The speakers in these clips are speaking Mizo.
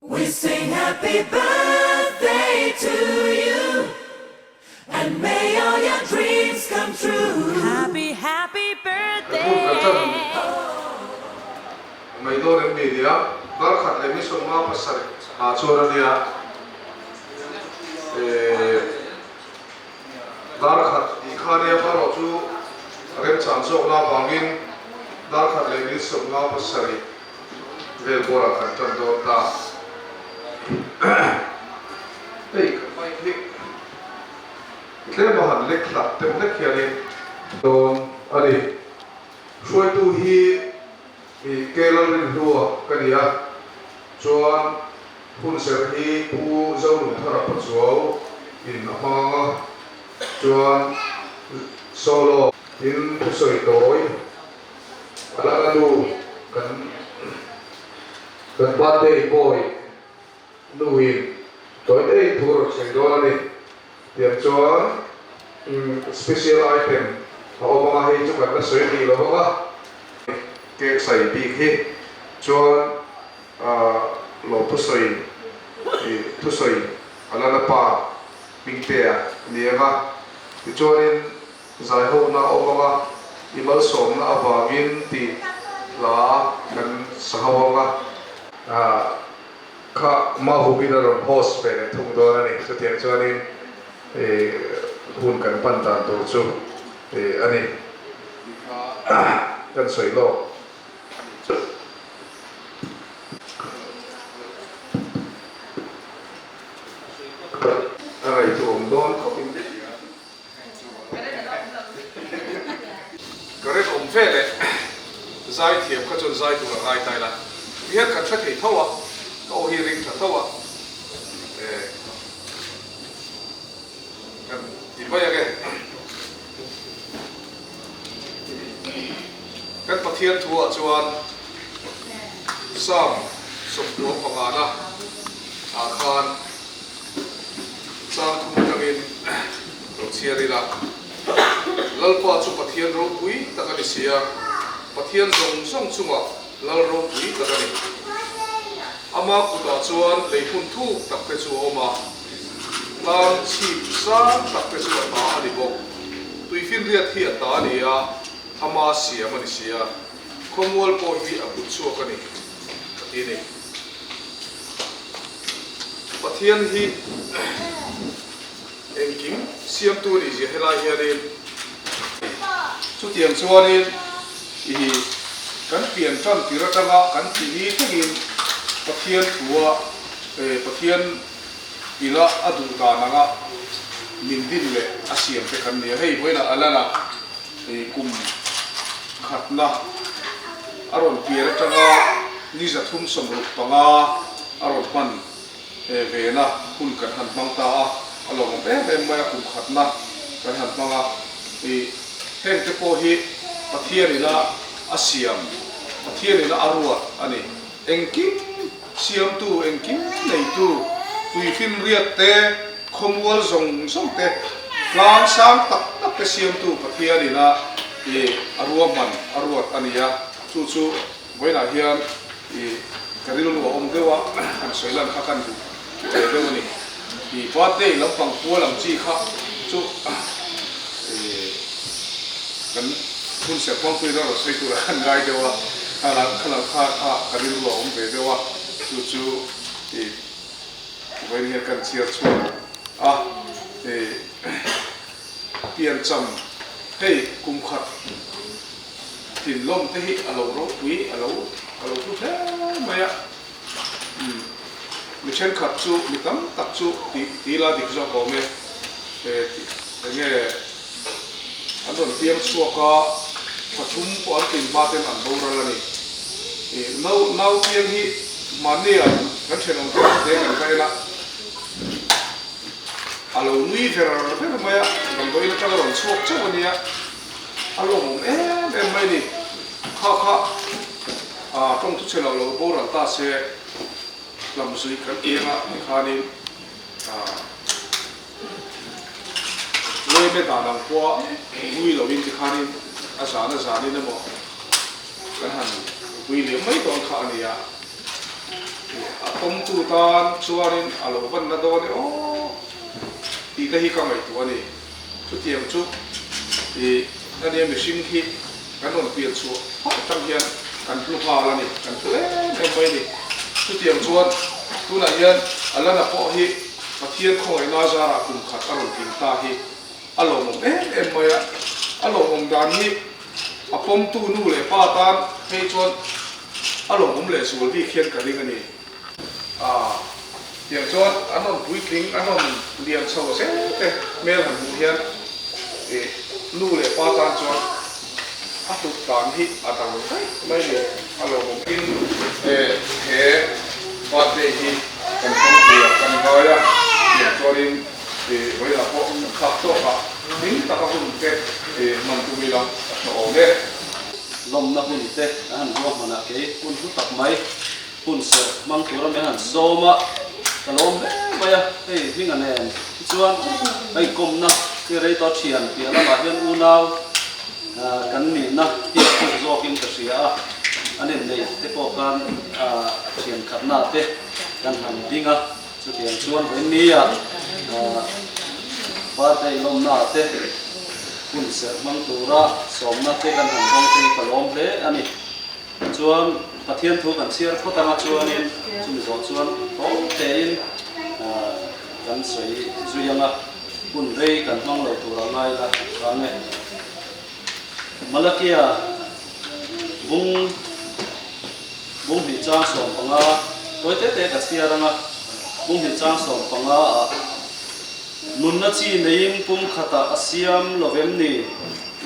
We sing happy birthday to you and may all your dreams come true. Happy happy Kan hun kan birthday. tan mai dawn em ni nia, dar khat leh mi 57 ah chuan a nia, eh dar khat tih kha nia hmarawh chu remchang zawkna avangin dar khat leh mi 57 Vel bawrah kan tan dawn ta. Hei kan mic hi tlem a han lek hlak deuh hlek hianin. Dawn a ni. Hruaitu hi i Kelal Rinhlua ka ni a, chuan hunserh hi Pu Zonunthara Pachuau in a hmang ang a, chuan solo in thusawi tawi A laka nu kan kan birthday boy nu in tawi daih thu rawn sawi dawn a ni. Tiang chuan special item a awm anga hei chu kan la sawi rih lo vang a. Cake sai bik hi chuan lo thusawi thusawi a la la pa Hmingtea a ni ang a. Tichuanin Zaihawkna a awm anga i malsawmna avangin tih hla kan sa ho anga. Kha Mahumin a rawn host ve leh thung dawn a ni. Chutiang chuanin hun kan pan dan tur chu a ni. Kha kan sawi lawk. A ngaihtuah awm dawn khawp in ka hria. Ka rinawm ve leh zai thiam kha chuan zai tur a ngai ta ila hian kan hre thei tho a, ka aw hi ring tha tho a, eh kan ti mai ange. Kan Pathian thu ah chuan Psalm 25 na ah khan Chang thum atangin lo chhiar ila, Lalpa chu Pathian ropui tak a ni si a, Pathian zawng zawng chungah Lal ropui tak a ni. Ama kutah chuan lei hmun thuk tak te chu a awm a, tlang chhip sang tak te chu a ta a ni bawk. Tuifinriat hi a ta a ni a, ama siam a ni si a, khawmual pawh hi a kut chhuak a ni, a ti a ni. Pathian hi engkim siamtu nih zia helai hianin chutiang chuanin i kan pian tan tir atanga kan tih ni thlengin Pathian thua Pathian ila a duh dan anga min din leh a siam te kan ni a. Hei vawiinah a lan a kum khatna a rawn pian atanga ni 365 a rawn hman vena hun kan han hmang ta a, a lawmawm em em mai a, kum khatna kan han hmang a, ih heng te pawh hi Pathian ina a siam, Pathian ina a ruat a ni. Engkim siamtu, engkim neitu, tuifinriat te, khawmual zawng zawng te, tlang sang tak tak te siamtu Pathian ina ih a ruahman, a ruat a ni a, chu chu Vawiinah hian i ka rilru a awm deuh a, han sawi lan kha kan duh ve deuh a ni. I birthday lampang pual ang chi kha chu i kan hun serh hmangpuiin a rawn sawi tur a kan ngai deuh a, kha kha kha ka rilru a awm ve deuh a, chu chu i vawiin hian kan chhiar chhuak a, i piancham hei kum khat. Thinlawm te hi a lo ropui, a lo a lo hlu hle mai a. Umm mi thenkhat chu, mi tam tak chu tih ti ila dik zawk awm e. Eh tih eng nge an rawn piang chhuak a, thla thum pawh an tlin hma ten an boral a ni. Ih nau nau piang hi mahni ah kan thenawm te te kan va en a. A lo nui ver ver mai a, damdawiin atang a rawn chhuak chauh a nia, a lawmawm em em mai a ni. Kha kha ah tawng thu chhe lo lo boral ta se lam zui kan ti anga tikhanin ah Lawime dan ang pawha vui loin tikhanin a zan a zanin emaw kan han vui liam mai dawn kha a nia. A pawmtu tan chuanin a lo van na dawn e aw tih te hi ka ngaihtuah a ni. Chutiang chu ih ania mihring hi kan rawn pian chhuah phawt atang hian kan hlu nghal a ni, kan hlu em em mai a ni. Chutiang chuan tunah hian Alana pawh hi Pathian khawngaihna zarah kum khat a rawn tling ta hi a lawmawm em em mai a, a lawmawm dan hi a pawmtu nu leh pa tan phei chuan a lawmawm leh zual bik hian ka ring a ni. A, tiang chuan an rawn puitling, an rawn lian chho zel te hmel han hmuh hian ih nu leh pa tan chuan a hlut dan hi a dang daih mai a ni. A lawmawm in he birthday hi kan hmang tur ah kan ngai a, tiang chuanin ih vawilah pawh kan thlak tawk a, hlim taka hun te hman tum ila a tha awm e. Lawmna hun te an han ruahmanah kei hun hlu tak mai. Hun serh hmang tura min han sawm a, ka lawm hle mai a, hei hminga nen hi chuan ka inkawmna hi rei tawh thian piah lamah hian unau kan nihna hriat thuk zawkin ka hria a, an inneih te pawh khan thian khatna te kan han ding a, chutiang chuan vawinia birthday lawmna te hun serh hmang tura sawmna te kan han dawng te hi ka lawm hle a ni. Chuan Pathian thu kan chhiar phawt anga chuanin chumi zawh chuan tlawm tein kan sawi zui anga hun rei kan hmang lo tur a ngai la vang e. Malakia bung bung hnih chang 15 tawi te te ka chhiar anga bung hnih chang 15 ah nunna chi neiin pum khatah a siam lovem ni?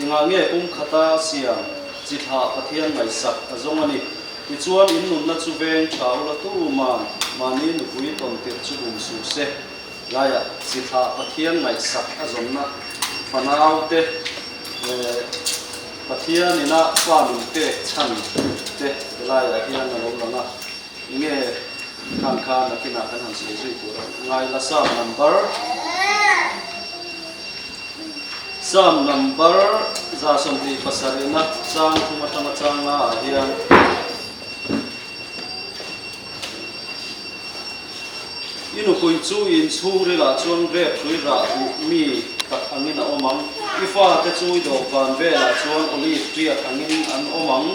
Engah nge pum khata siam chi thlah Pathian ngaihsak a zawng a ni? Tichuan in nunna chu veng tha ula tu man mahni nupui tawn tirh chu bum suh se. Laiah chi thlah Pathian ngaihsak a zawnna fanau te leh Pathian ina fa min pek chhan te helaiah hian a lo lang a. Enge khan kha nakinah kan han sawi zui tur a ngai la Psalm number. Psalm number 27 na chang thum atanga chang nga ah hian I nupui chu i inchhungril ah chuan grep hrui rah duh mi tak angin a awm ang. I fate chu i dawhkan velah chuan olive tiak angin an awm ang.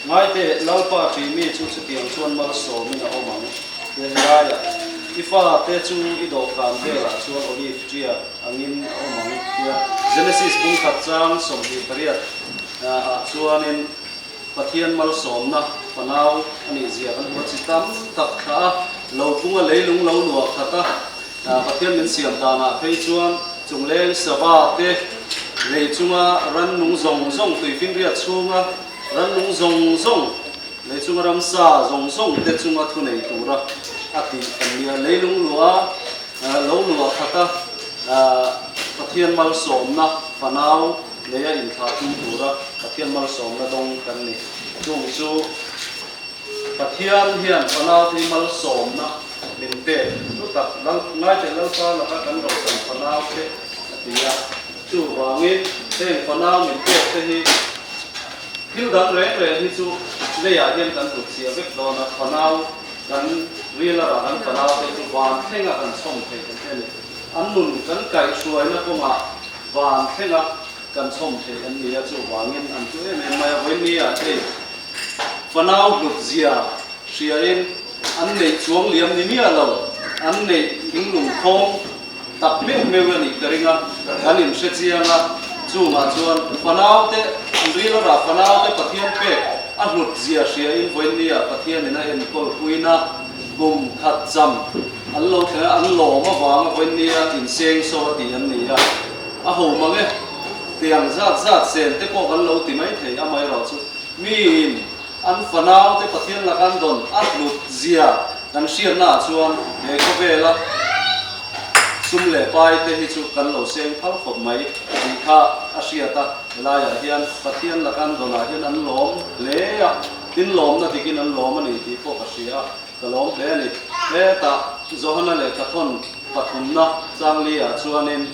Ngaite, Lalpa ṭih mi chu chutiang chuan malsawmin a awm ang. He helaiah i fate chu i dawhkan velah chuan olive tiak angin a awm ang tia Genesis bung khat chang 28 ah chuanin Pathian malsawmna fanau a nih zia kan hmu a, chi tam tak thlah a, lo punga leilung lo luah khat a, Pathian min siam danah phei chuan chungleng sava te, lei chunga rannung zawng zawng tuifinriat chhunga rannung zawng zawng, lei chunga ramsa zawng zawng te chunga thunei tura a tih kan nia. Leilung luah a lo luah khat a, Pathian malsawmna fanau neia inthlah tum tura Pathian malsawmna dawng kan ni. Chung chu Pathian hian fanau te hi malsawmna min pek hlu tak, ngaite Lalpa laka kan rochan fanau te a ti a. Chuvangin heng fanau min pek te hi thil dang reng reng hi chu leiah hian kan hnutchhiah vek dawn a, fanau kan ril a rah kan fanau te chu van thlenga kan chhawm thei kan ti a ni. An nun kan kaihhruaina kawngah van thlenga kan chhawm thei an ni a, chuvangin an hlu em em mai a, vawinia hei fanau hlut zia hriain an neih chuang liam ni miah lo, an neih thinglung khawng tak meuh meuh a nih ka ring a, kan inhre chiang a, chungah chuan fanau te an ril a rah fanau te Pathian pek a hlut zia hriain vawinia Pathianin a enkawl puina kum khat cham an lo thleng a, an lawm avanga vawinia inseng so a tih an ni a, a ho mang e, tiang zat zat sen te pawh kan lo ti mai thei amaherawhchu miin an fanau te Pathian laka an dawn a hlut zia kan hriatna ah chuan he khawvela sum leh pai te hi chu kan lo seng phal khawp mai tih kha a hriat a, helaiah hian Pathian laka an dawn ah hian an lawm hle a, tin lawmna dikin an lawm a ni tih pawh ka hria a, ka lawm hle a ni. Hetah Johana lehkhathawn pathumna changli ah chuanin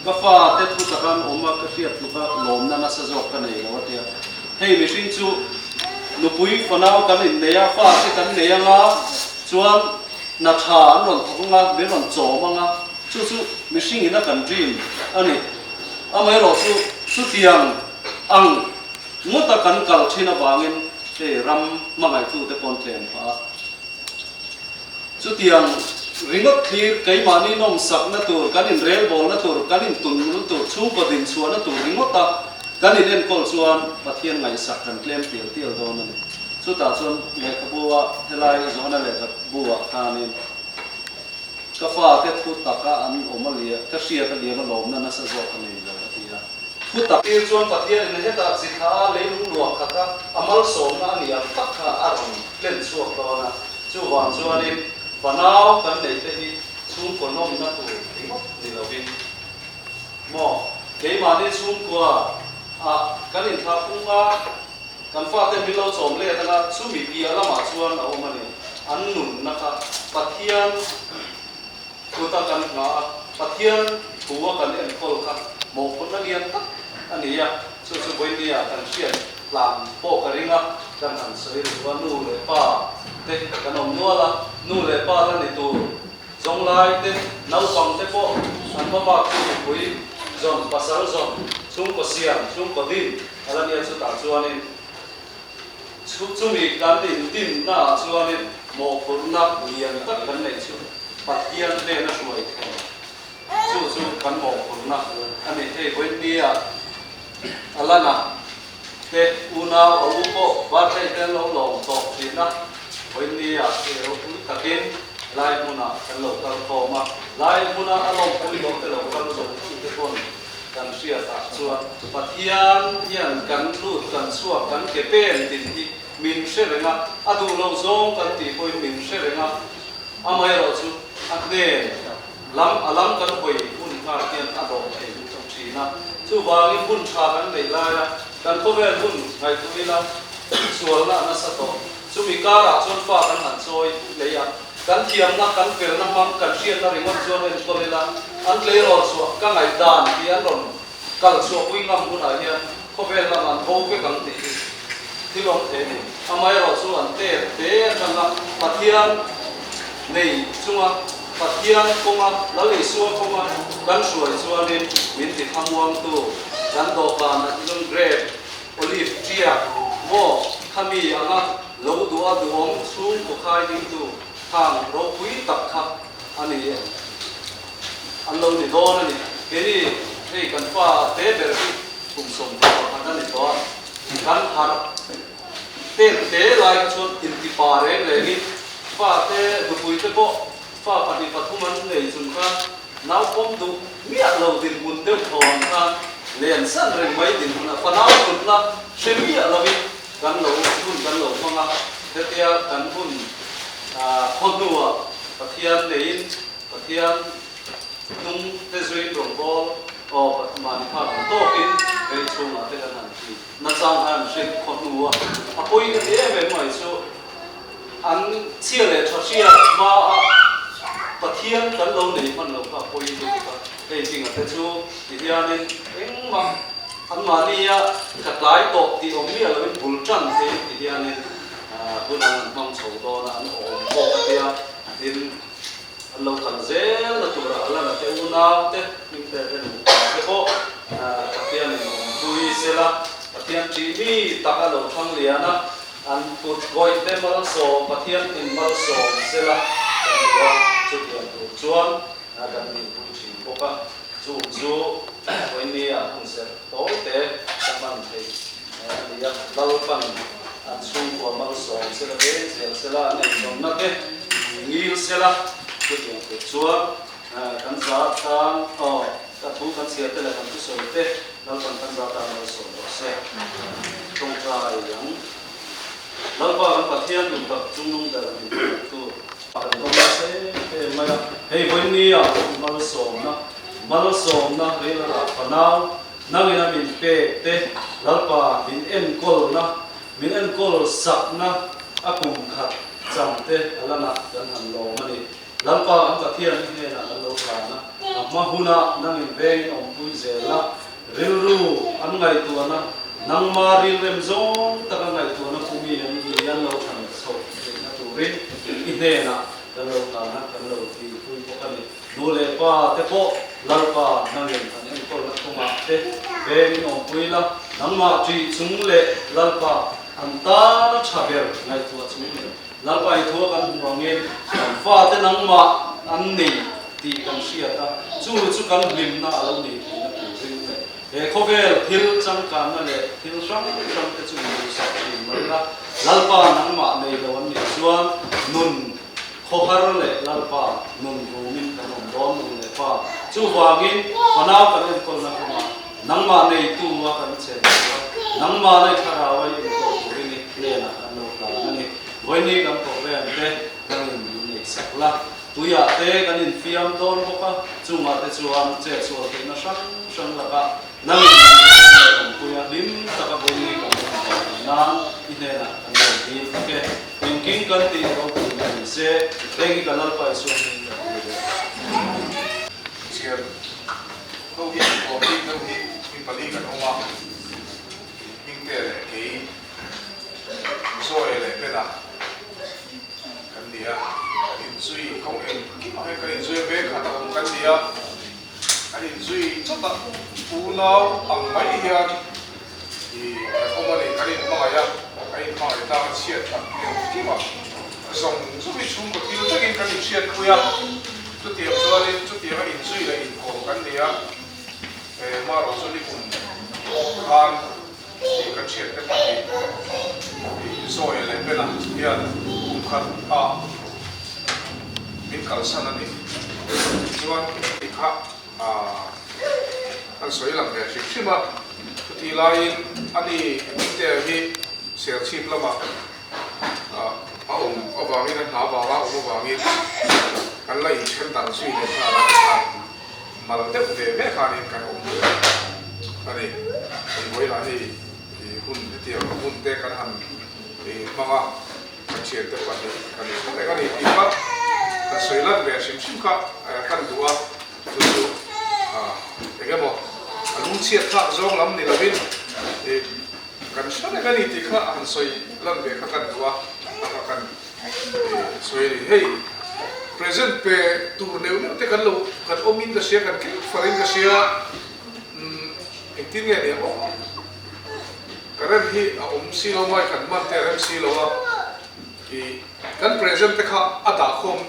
ka fa te thu taka an awm a, ka hriat tluka lawmna nasa zawk ka nei lo a tia. Hei mihring chu nupui fanau kan innei a, fa te kan nei anga, Chuan hna tha an rawn thawk anga, min rawn chawm anga, chu chu mihring ina kan dream a ni. Amaherawh chu chutiang ang ngawta kan kal thin avangin hei ram hmangaihtute pawh an tlem phah a. Chutiang ringawt thlir keimahni nawmsakna tur, kan inrelbawlna tur, kan intunna tur, chhungkaw dinchhuahna tur ringawta kan inenkawl chuan Pathian ngaihsak kan tlem tial tial dawn a ni. Chutah chuan lehkhabu-a helai Johana lehkhabu-ah khanin ka fate thu taka an awm a lia, ka hriat a liam a lawmna nasa zawk a nei lo a ti a. Thu tak tir chuan Pathianin hetah chi thla a leilung luah khat a, a malsawmna a ni ang tak kha a rawn hlen chhuak dawn a. Chuvang chuanin fanau kan neih te hi chhungkaw nawmna tur ringawt ni lovin maw keimahni chhungkua ah kan inthlah phung a, kan fate min lo chawm let anga chumi piah lamah chuan a awm a ni. An nunna kha Pathian Kut a kan hna a, Pathian thu a kan enkawl kha mawhphurhna lian tak a ni a, chu chu vawinia kan hriat tlang pawh ka ring a, kan han sawi ru a, nu leh pa te kan awm nual a, nu leh pa la ni tur zawnglai te, naupang te pawh an hmabak chu nupui zawn, pasal zawn, chhungkaw siam, chhungkaw din a la nia chutah chuanin chumi kan indinna ah chuanin mawhphurhna lian tak kan neih chu. Pathian hnena hruai thei chu chu kan mawhphurhna a ni. Hei vawinia Alana te unau a u pawh birthday te an lo lawm tawh thin a, vawinia hei ropui takin lai hmunah kan lo kal khawm a, lai hmuna a lawmpui lo te lo kal zawng zawng te pawn kan hriatah chuan Pathian hian kan lut kan chhuak kan ke pen tin hi min hre reng a, a duh lo zawng kan tih pawhin min hre reng a. Amaherawh chu a hnen lam a lam kan hawi hun nghal hian a dawh thei lutuk thin a. Chuvangin hun tha kan neih laia kan khawvel hun ngaihtuah ila sualna a nasa tawh. Chumi karah chuan fa kan han chawi lei a, kan thiamna, kan felna hmang, kan hriatna ringawt chuan enkawl ila an tleirawl chhuah ka ngaihdan tih an rawn kal chhuahpui ngam hunah hian khawvel lam an bo vek ang tih hi thil awm thei a ni. Amaherawh chu an tet te atanga Pathian nei chunga Pathian kawnga Lal Isua kawnga kan hruai chuanin min ti thlamuangtu kan dawhkan a tlung grape, olive ṭiak maw khami anga lo duh a duhawm chhungkaw khai dingtu khang ropui tak kha a ni e. An lo ni dawn a ni. Keini hei kan pa te ber hi kum 11 a ni tawh a, kan harh tel te lai kha chuan inti pa reng rengin fa te nupui te pawh fa pahnih pathum an nei chung khan naupawm duh miah lo dinhmun deuh thaw ang khan len san reng mai dinhmun a fanau hlutna hre miah lovin kan lo hun kan lo hmang a, hetia kan hun khaw hnuah Pathian neiin Pathian hnung te zuiin rawngbâwl aw mahni phak ang tâwkin veng chhûngah te kan han ti. Nachang khan an hrilh khaw hnu a, a pawi ka ti em em mai chu an chhia leh tha hria hma a Pathian kan lo nei hman lo kha a pawi lutuk a, hei zinga te chu ti hianin engmah an mahnia ka tlai tawh tih awm miah loin bul tan theiin ti hianin hun an han hmang chho dawn a, an awm bawk a tia tin. An lo kal zel na turah a lan a te unau te, hming te te nupa te pawh Pathianin awmpui sela, Pathian ṭih mi tak a lo thang lian a, an kut kawih te malsawm, Pathian in malsawm sela kan duh a, chutiang tur chuan kan dinpui ṭhin bawk a, chung chu vawinia hun serh tawi te ka hman theih a ni a, Lalpan an chhungkua malsawm sela veng zel sela, an eizawnna te ngil sela, chutiang tur chuan kan za tan aw ka thu kan chhiar te leh kan thusawi te Lalpan kan za tan malsawm rawh se. Tawngtai ang. Lalpa kan Pathian duh tak chungnung ber min hmangaihtu kan dawng nasa em em mai a, hei vawinia malsawmna malsawmna ril a rah fanau Nangin a min pek te, Lalpa min enkawlna, min enkawl sakna a kum khat cham te a lanah kan han lawm a ni. Lalpa kan Pathian hi hnenah kan lo hlan a, a hma huna nangin vengin awmpui zelna, rilru an ngaihtuahna, nangma rilrem zawng taka ngaihtuahna pumi an ni an lo than chhoh theihna turin i. hnenah kan lo tlan a, kan lo tihpui bawk a ni. Nu leh pa te pawh Lalpa nangin an enkawlna kawngah te vengin awmpui la, nangmah ṭih chung leh Lalpa an tana ṭha ber ngaihtuah chung leh Lalpa i thua kan hmu angin kan fate nangmah an nei tih kan hriat a, chu chu kan hlimna a lo nei theihna tur ring leh he khawvel thil changkanna leh thil hrang hrang te chu induhsak thin mai la, Lalpa nangmah nei lo an nih chuan nun khawhar leh Lalpa nun rumin kan awm dawn nu leh pa. Chuvangin fanau kan enkawlna kawngah nangmah neitu a kan chen tur a, nangmah leh thlarau a inkawl turin i hnenah kan lo tlan a ni. Vawiini kan program te kan in min neihsak la. Tuiah te kan infiam dawn bawk a, chungah te chuan chetsual theihna hrang hrang lakah nangin kan ram leh awmpuia hlim taka vawiini kan awm ve theih nan i hnenah kan lo dil tak e. Engkim kan tih ropui na ni se, heng hi ka Lalpa Isua hming kan ti ve. Chhiar ho hi an kawm bik deuh hi mi pali kan awm a, Hmingtea leh kei, Zoe leh Bena. Kan ni a, kan inzui kawng engkim ah hian kan inzui a, veng khat a awm kan ni a, kan inzui chawt a, unau ang mai hian ih kan awm a ni, kan inhmangaih a, kan inhmangaih tlang a chhiat tak engkim ah zawng zawng hi chhungkaw thil takin kan inhriat pui a, chutiang chuanin chutiang a inzui leh inkawm kan ni a, eh marawh chu nikum khan. Tih kan hriat te pahnih i Zoe leh Bena hian kum khat ah min kalsan a ni. Tichuan tih kha an sawi lang ve hrim hrim a, chutih laiin ani Intel hi Serchhip lamah a awm avangin a hna vanga awm avangin kan la inthen dan zui leh nghal a khan. Mal deuh ve ve khanin kan awm duh a ni. Hei vawilah hei hun hetiang hun te kan han hmang a, kan thiante pahnih kan in hmu reng a ni tih kha kan sawi lan ve hrim hrim kha kan duh a, chu chu eng emaw a lungchhiat thlak zawng lam ni lovin kan hre reng a ni tih kha han sawi lan ve kha kan duh a, a kha kan Sawi a ni. Hei present pe tur neuh neuh te kan lo kan awm in ka hria kan keng far in ka hria umm engtin nge nia aw current hi a awm si lo mai kan man te a rem si lo a ih kan present te kha a dah khawm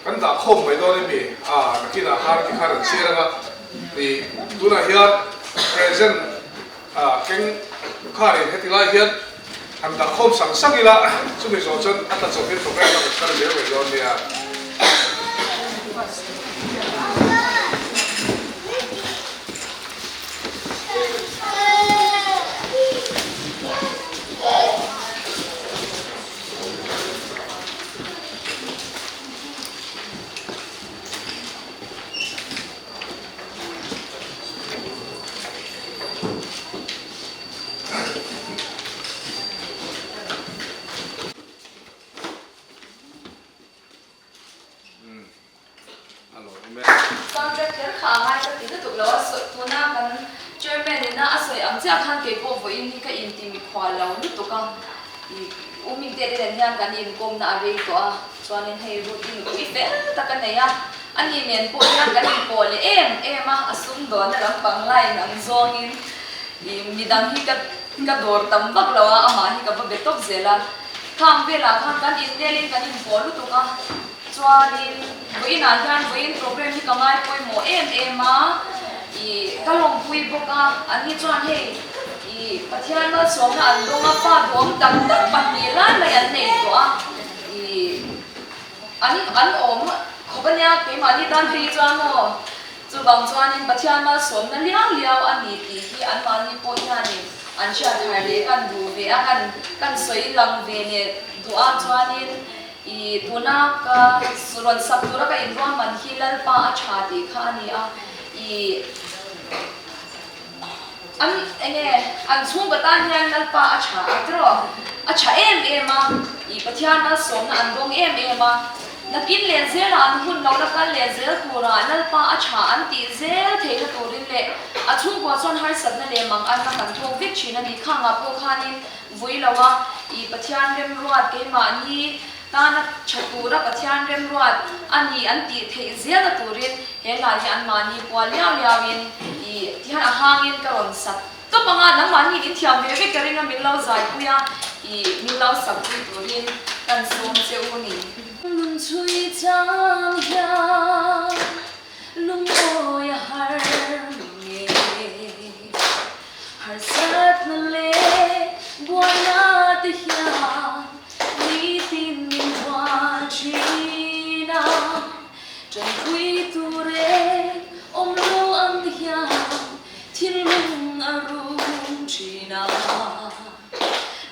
kan dah khawm mai dawn emi a nakinah khan tikhan an chhiar anga ih tunah hian present A keng kharin heti lai hian han dah khawm sang sang ila, chumi zawh chuan a tla chawp in program a rawn kal zel mai dawn nia. Contract kher kha a ngai ka ti lutuk lo a, tuna kan chairman ina a sawi ang chiah khan kei pawh vawiin hi ka inti mikhual lo lutuk a, u Mingte te nen hian kan inkawmna a rei tawh a, chuanin hei route i nupui fel tak a nei a. Ani nen pawh hian kan inpawh leh em em a, a sumdawnna lampang line ang zawngin ih midang hi ka ka dawr tam vak lo a, amah hi ka va be tawp zel a. Khang velah khan kan innelin kan inpawh lutuk a, chuanin vawiinah hian vawiin program hi ka ngai pawimawh em em a, ih ka lawmpui bawk a, anni chuan hei ih Pathian malsawmna an dawng a, fa duhawm tam tak pahnih lai mai an nei tawh a, ih. An an awm khawp a nia, keimahni tan phei chuan maw? Chuvang chuanin Pathian malsawmna liau liau a ni tih hi anmahni pawh hianin an hriat thar leh kan duh ve a, kan kan sawi lang ve leh duh a, chuanin i tuna ka rawn sak tura ka inruahman hi Lalpa a tha tih kha a ni a, i An enge an chhungkaw tan hian Lalpa a tha a tiraw? A tha em em a, i Pathian malsawmna an dawng em em a, nakin leh zelah an hun lo la kal leh zel turah Lalpa a tha an tih zel theihna turin leh a chhungkua chuan harsatna leh mang anna kan thawk vek thin a ni. Khangah pawh khanin vui lo a, i Pathian remruat keimahni. tana tha tura Pathian remruat a ni an tih theih zelna turin he hla hi anmahni pual liau liauin ih tihian a hangin ka rawn sak tawp ang a, nangmahni in thiam ve vek ka ring a min lo zaipui a ih min lo sakpui turin kan sawm che u ni. Nun chhui chang hian lungawi a har nge harsatna leh buaina te hian nitin min huan thin a, tanpui tur eng awm lo ang hian thinlung a rum thin a.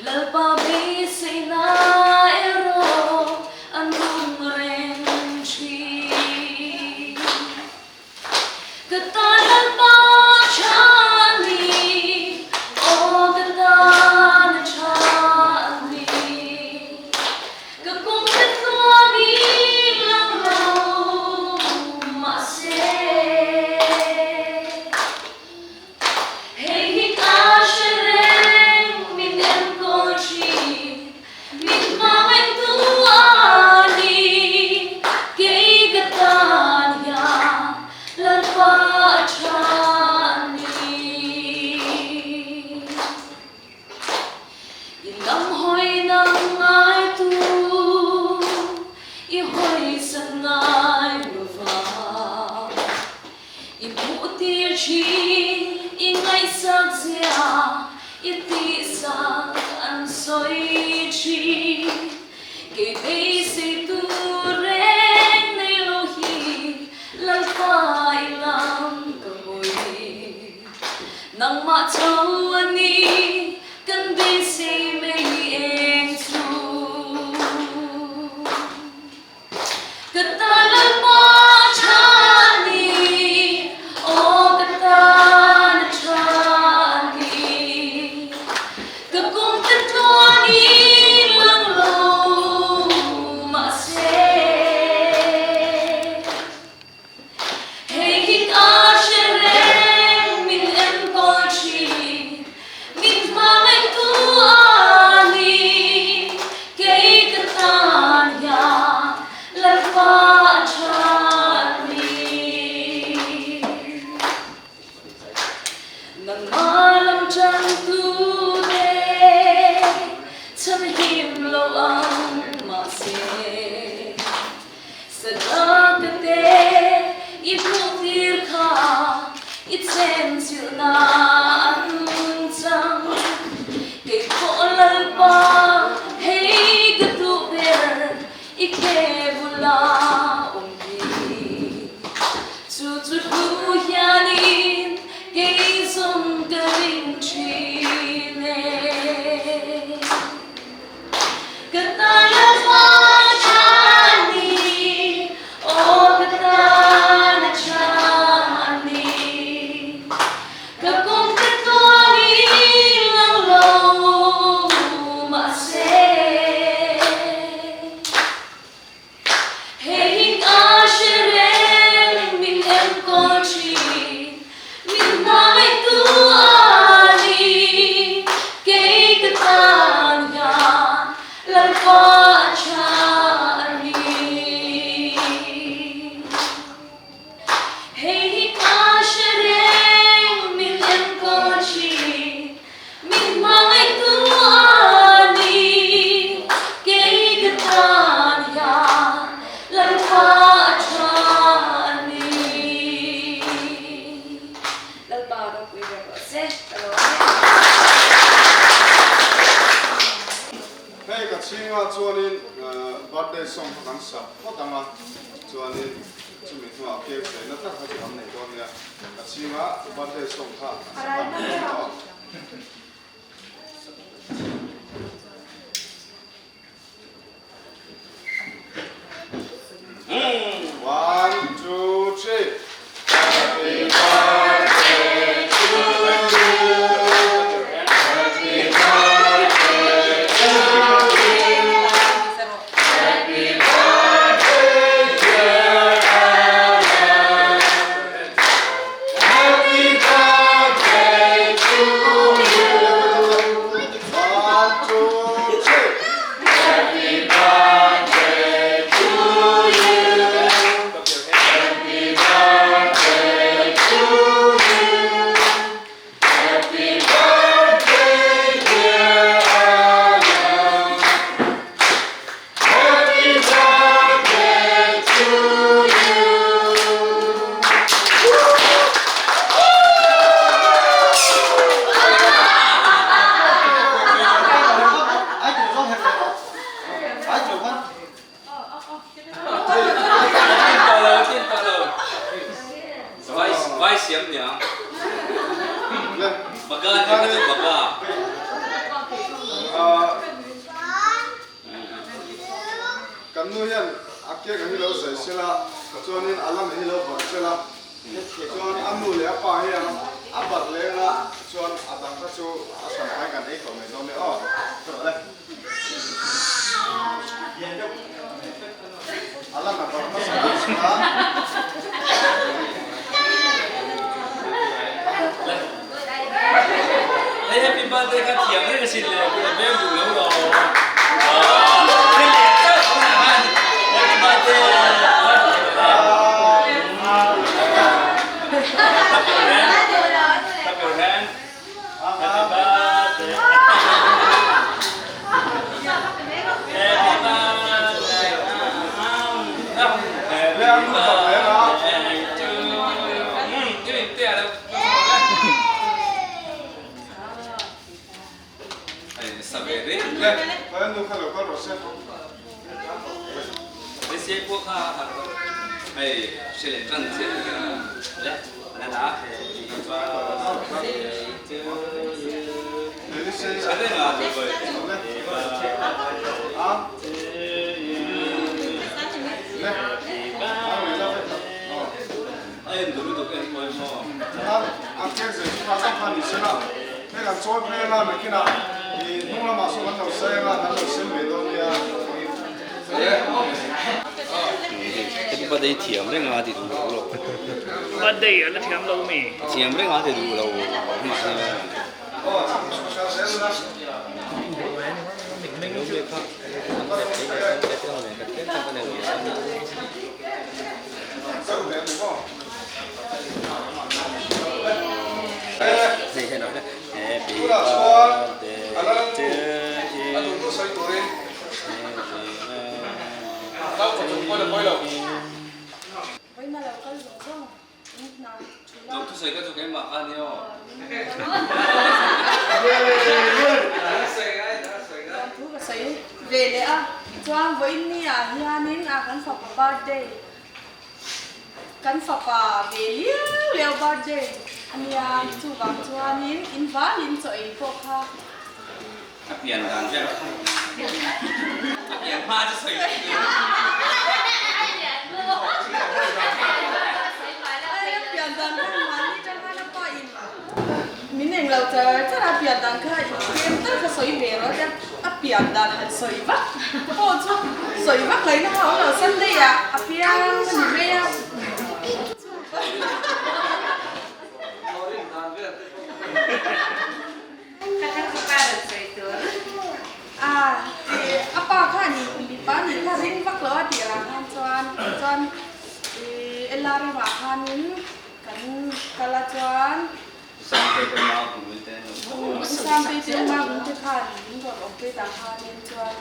Lalpa beiseina erawh an rum reng thin. Ka tan Lalpa tha a ni, aw ka tan a tha a ni. Ka kum te tluang in lang lo mahse. Hei hi ka hre reng min enkawl thin, min hmangaihtu a ni. Kei ka tan hian Lalpa a tha a ni. I lam hawi nang ngaitu, i hawi sak ngai lo va. I hmuh tir thin, i ngaihsak zia, i tihsak an sawi thin. Kei beisei tur reng nei lo hi Lalpa i lam ka hawi. Nangmah tho a ni kan beisei mai eng chu. Ka tan Lalpa tha a ni, aw ka tan a tha a ni. Ka kum te tluangin lang lo mahse, hei hi ka hre reng min enkawl thin, min hmangaihtu a ni. Kei ka tan hian Lalpa a tha a ni. Nangmah lam changtu te chhanhim lo ang mahse, Sadaka te i hmuh tir kha i chenchilhna an chang. Kei pawh Lalpa hei ka duh ber i ke bula awm hi. Chu chu hlu hianin kei zawng ka ring thin e. Ka tan Lalpa tha a ni, aw ka tan a tha a ni. Ka kum te tluangin lang lo mahse, hei hi ka hre reng min enkawl thin, min hmangaihtu a ni. Kei ka tan hian Lalpa a tha a ni. Hei hi ka hre reng min enkawl thin, min hmangaihtu a ni. Kei ka tan hian Lalpa a tha a ni. Lalpa ropui ber rawh se, ka lo ang e. Hei ka chhingah chuanin birthday song kha kan sak phawt ang a, chuanin chumi hnuah cake zaina tak kha chu kan nei dawn nia. Ka chhingah birthday song kha an sak ang aw. One, two, three. Happy birthday to you. Happy birthday to you. Happy birthday, dear Alan. Happy birthday to you. nu hian a cake ang hi lo zai sela, chuanin a lam hi lo barh sela, chuan a nu leh a pa hian a barh leng a, chuan a dang kha chu a hran pahin kan ei tawh mai dawn nia aw. Ka rawh le. A lam a barh hmasa ber sela. Hei happy birthday kha thiam reng asin le kut a veng duh lo lo. Happy birthday. Clap your hand. Happy birthday. Happy birthday. Happy birthday to you. A en duh lutuk en pawh emaw. Chuan a cake zai chu kha tak kha ni sela, hei kan chawi phei anga nakinah i hnung lamah saw kan lo sai anga kan lo sem ve dawn nia. Happy birthday thiam reng a ti duh lo lo. Birthday a la thiam lo mi? Thiam reng a ti duh lo mahse. Tunah chuan a lal nu a duhnu sawi turin nau kawt chung pawn a pawi lo. Lo thusawi ka chu keimah kha nia aw. Thu ka sawi ve leh a, chuan vawiin ni ah hianin a kan fapa birthday kan fapa ve liau liau birthday a nia, chuvang chuanin in vanin chaw ei pawh kha. A pian dan vel kha a pian hma chu sawi leh tur. A pian dan kha mahni tang khan a pa in min eng lo char char a pian dan kha in tlem tal kha sawi ve rawh tia a pian dan han sawi vak pawh chu sawi vak laihna kha a awm lo Sunday ah a piang a ni mai a. A ti a pa khan mipa nih kha ring vak lo a tih rah khan chuan chuan ih ela ramah khanin kan kal a chuan Sangtei te ma bul te khan min rawn awm pui tah khanin chuan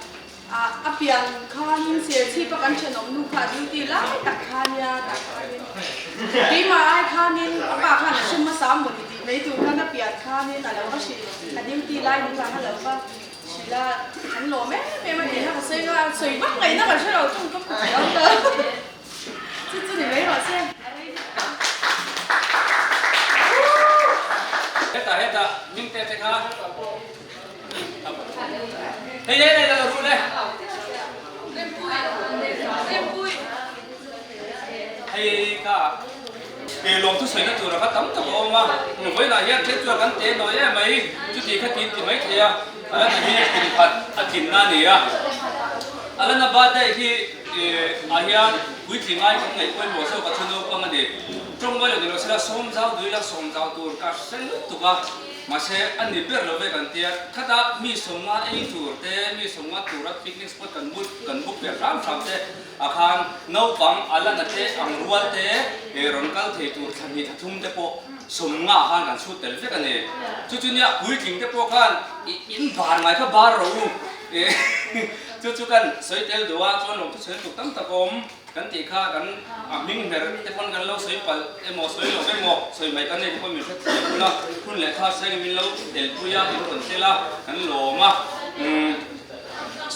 a a pian khanin serchhip a kan thenawm nu kha a duty lai tak kha nia tah khanin keimah ai khanin a pa khan a hre hmasa a mawni tih mai tur khan a pian khanin a lo va hrilh a duty lai min vang a lo va hrilh a an lawm em em a tih kha ka sawi nga sawi vak ngaihna ka hre lo chung ka hmu thiam lo chu chu ni mai rawh se. Hetah hetah Mingte te kha. Hei hei hei lo rul e. Hei ka he lawm thu sawi na tur a kha tam tak a awm a, vawiinah hian then chuan kan te nawi em mai chuti kha tin ti mai thei a, a la na hi kum khat a tlinna a ni a, a la na birthday hi ah hian puitling ai kan ngaih pawimawh zawk a thu naupang a ni. Tawngmai lo ni lo sela sawm zau duila sawm zau tur ka hre lutuk a. Mahse, a ni ber lo ve kan tia, khata mi sawmnga ei tur te, mi sawmnga tura picnic spot kan but kan book ve hram hram te ah khan naupang a la na te ang rual te rawn kal thei tur thla hnih thla thum te pawh sawmnga ah khan kan chhut tel vek a ni. Chu chu nia puitling te pawh khan in bar ngai kha bar rawh u chu chu kan sawi tel duh a, chuan lawmthu sawi tuk tam tak a awm. Kan tih kha kan a hming hmer te pawn kan lo sawi palh emaw sawi lo emaw sawi mai kan nei te pawh min hrethiam bul a, hun leh kha seng min lo telpui a, min rawn tel a, kan lawm a. Umm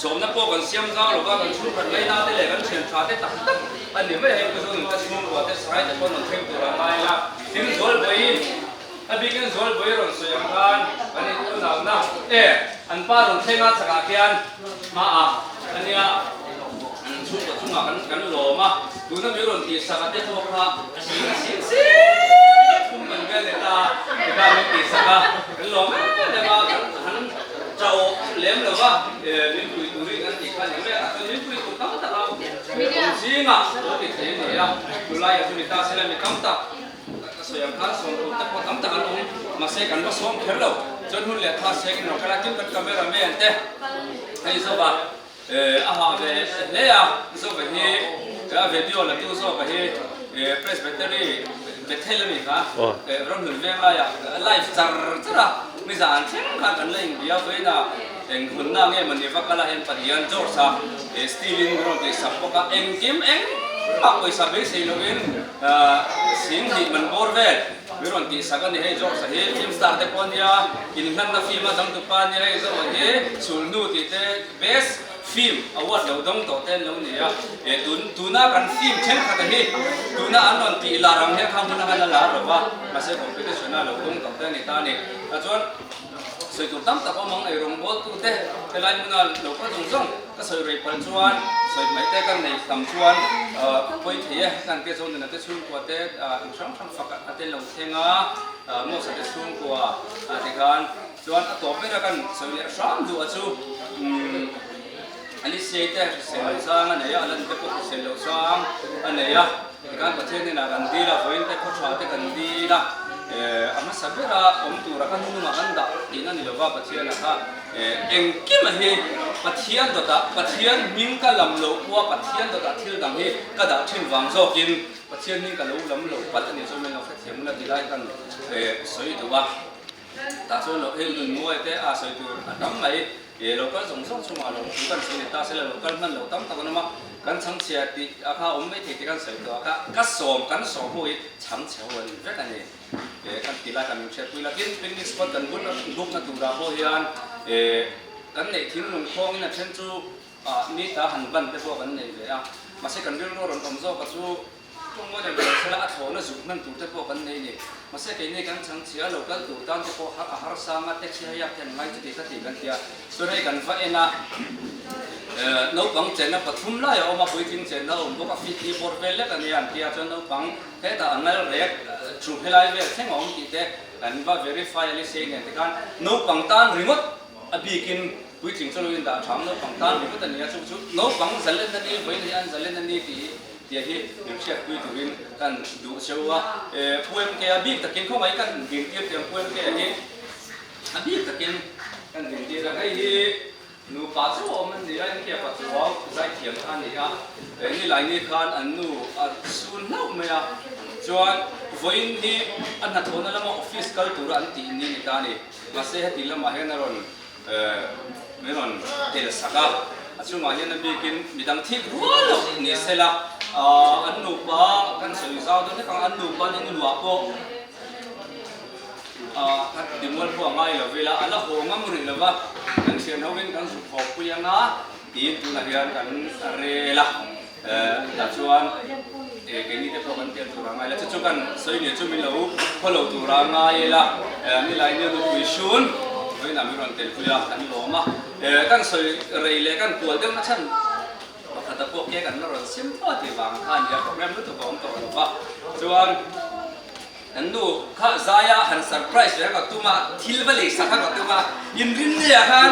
sawmna pawh kan siam zau lo va, kan chhungkhat ngaina te leh kan thian tha te tak tak a ni mai a, hei pawh ka chhungkua te sarai te pawn rawn thleng tur a ngai la, tin Zualbawiin a bikin Zualbawi rawn sawi ang khan kan in unauna e an pa rawn thleng a chakah khian hmaah a nia. chhungkaw chungah kan kan lawm a, tuna mi rawn tihsak a te pawh kha sing sing sing thum kan vel leh ta a, tikhan min tihsak a, kan lawm em em a, kan han chauh lem lo va, min pui turin kan tih kha ni mai a, chuan min pui tur tam tak a awm zingah lo ti thei a ni a, tunlaiah chu ni ta sela mi tam tak Ka sawi ang khan sawm tur te pawh tam tak an awm, mahse kan va sawm kher lo. Chuan hun leh tha sek in rawn kal a, tin kan camera man te hei zawk a a hah ve hle a, zawk hi a video la tu zawk hi Presbytery Bethel a ni kha, Ramhlun veng laiah live char char a, nizan an thleng khan kan la inbia vawiin a eng hunna nge mawni va kal a heng Pathian George a steel in rawn tihsak bawk a, engkim engmah pawisa beisei loin Sing hnih man bawr vel mi rawn tih sak a ni hei George a hi film star te pawh a nia inhlanna film a dang tupa a nia hei zawh hi chhulhnu tih te best film award lo dawng tawh te an lo ni a eh tun tuna kan film thenkhat a hi tuna an rawn tih lar ang hian kha hmun a han a lar lo va mahse competition a lo dawng tawh te a ni ta a ni tah chuan Sawi tur tam tak awm ang ei rawngbawltu te helai hmuna lo kal zawng zawng ka sawi rei palh chuan sawi hmaih te kan nei tam chuan pawi thei e kan tia chuan nuna te chhungkua te in hrang hrang fak a tel lo thleng a Mosa te chhungkua ah te khan chuan a tawp ber a kan sawi leh hram duh a chu Alicia te hrisel loh sang a nei a Alan te pawh hrisel loh sang a nei a. Tikhan Pathian hnenah kan dil a, vawiin te khaw tha te kan dil a, a hmasa bera awm tura kha hnungah kan dah tihna ni lova Pathiana kha engkim a hi Pathian dawtah Pathian hming ka lam loh pawha Pathian dawtah thil dang hi ka dah thin vang zawkin Pathian hming ka lo lam lo palh a ni chu min lo hrethiam ula ti lai kan sawi duh a. Tah chuan lo heng nun muai te a sawi tur a tam mai. E lo kal zawng zawng chungah lo thu kan sawi ni ta sela lo kal hman lo tam tak an awm a, kan chhangchhia tih a kha awm mai thei tih kan sawi tawh a kha ka sawm kan sawm ho hi chhangchhe ho an ni vek a ni. E kan ti lai kan min hriatpui la tin picnic spot kan bun bukna turah pawh hian e kan neih thinglung khawngin a then chu ah nita han ban te pawh kan nei ve a mahse kan rilru a rawn awm zawk a chu Tawngmawh leh Rualsela a thlawhna zuk hman tur te pawh kan nei ni. Mahse keini kan chhangchhia lo kal tur tan te pawh a harsa anga taxi hei ak hian ngai chuti kha ti kan ti a. Chuan hei kan va en a, naupang chenna pathum lai a awm a, puitling chenna a awm bawk a, fit hi bawr vel lek a nia an ti a, chuan naupang hetah a ngal rek thu helai vel thleng a awm tih te kan va verify a ni sei nen tikhan naupang tan ringawt a bikin puitling chu lo indah tha ang naupang tan ringawt a ni a, chu chu naupang zalenna ni vawiin hi an zalenna ni tih hi Tia hi min hriatpui turin kan duh cheu a, Pu MK a bik takin khawngaih kan dintir tih ang Pu MK a hi a bik takin kan dintir a, hei hi nupa chauh a awm an ni a, MK pa chuau zaithiam kha a ni a, Nilaini khan an nu a sun hlauh mai a, chuan vawiin hi a hnathawhna lama office kal tura an tih ni a ni ta a ni, mahse heti lamah hian a rawn Min rawn tel sak a, a chungah hian a bikin midang thik rual loh ni sela, an nupa kan sawi zau dawn hlek ang, an nupa an inluah pawh timual pawh a ngai lo vela, a la haw ngam rih lo va, kan thian hovin kan zuk haw pui anga tiin tunah hian kan rel a. Tah chuan keini te pawh kan tel tur a ngai la, chu chu kan sawi nia chu min lo follow tur a ngai ila, nilai nia nupui hrun vawiinah min rawn tel pui a, kan lawm a, kan sawi rei leh kan kual deuh na chhan pakhat a pawh cake an la rawn sim tho a tih vang kha a nia, program lutuk a awm tawh lo va, chuan kan nu kha zaia han surprise ve a ka tum a, thil va lei sak a ka tum a, inrin nia khan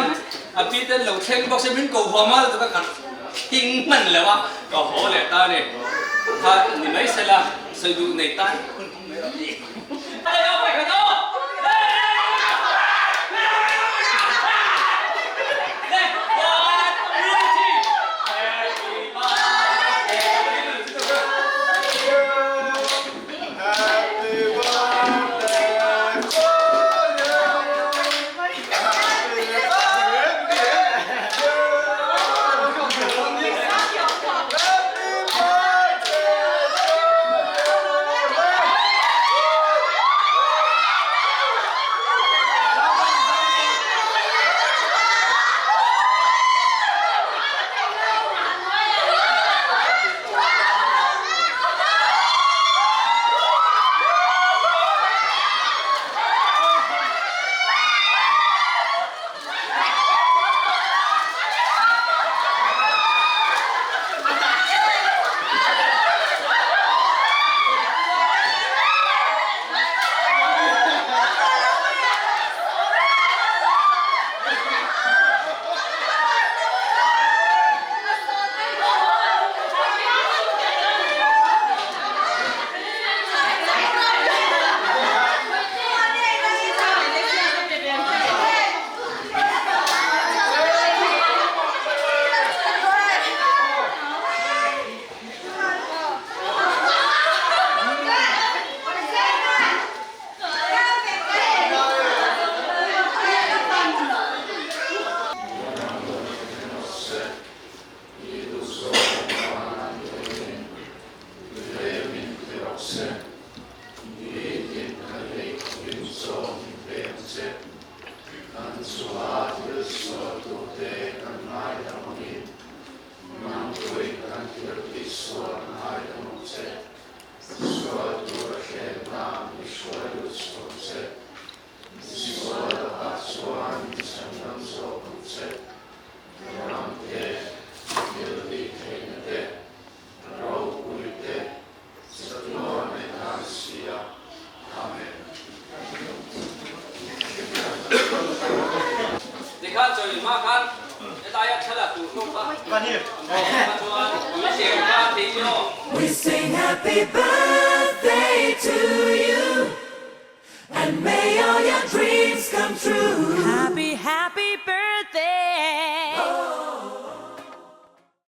a pi ten lo thleng bawk se min ko huam a lutuk a kan thing hman lo a, ka haw leh ta a ni, kha ni mai sela sawi duh nei tan hun awm mai rawh ni. sawi hma khan helaia thla tur ho kha kha chuan ui kha thei ni aw. We sing happy birthday to you And may all your dreams come true.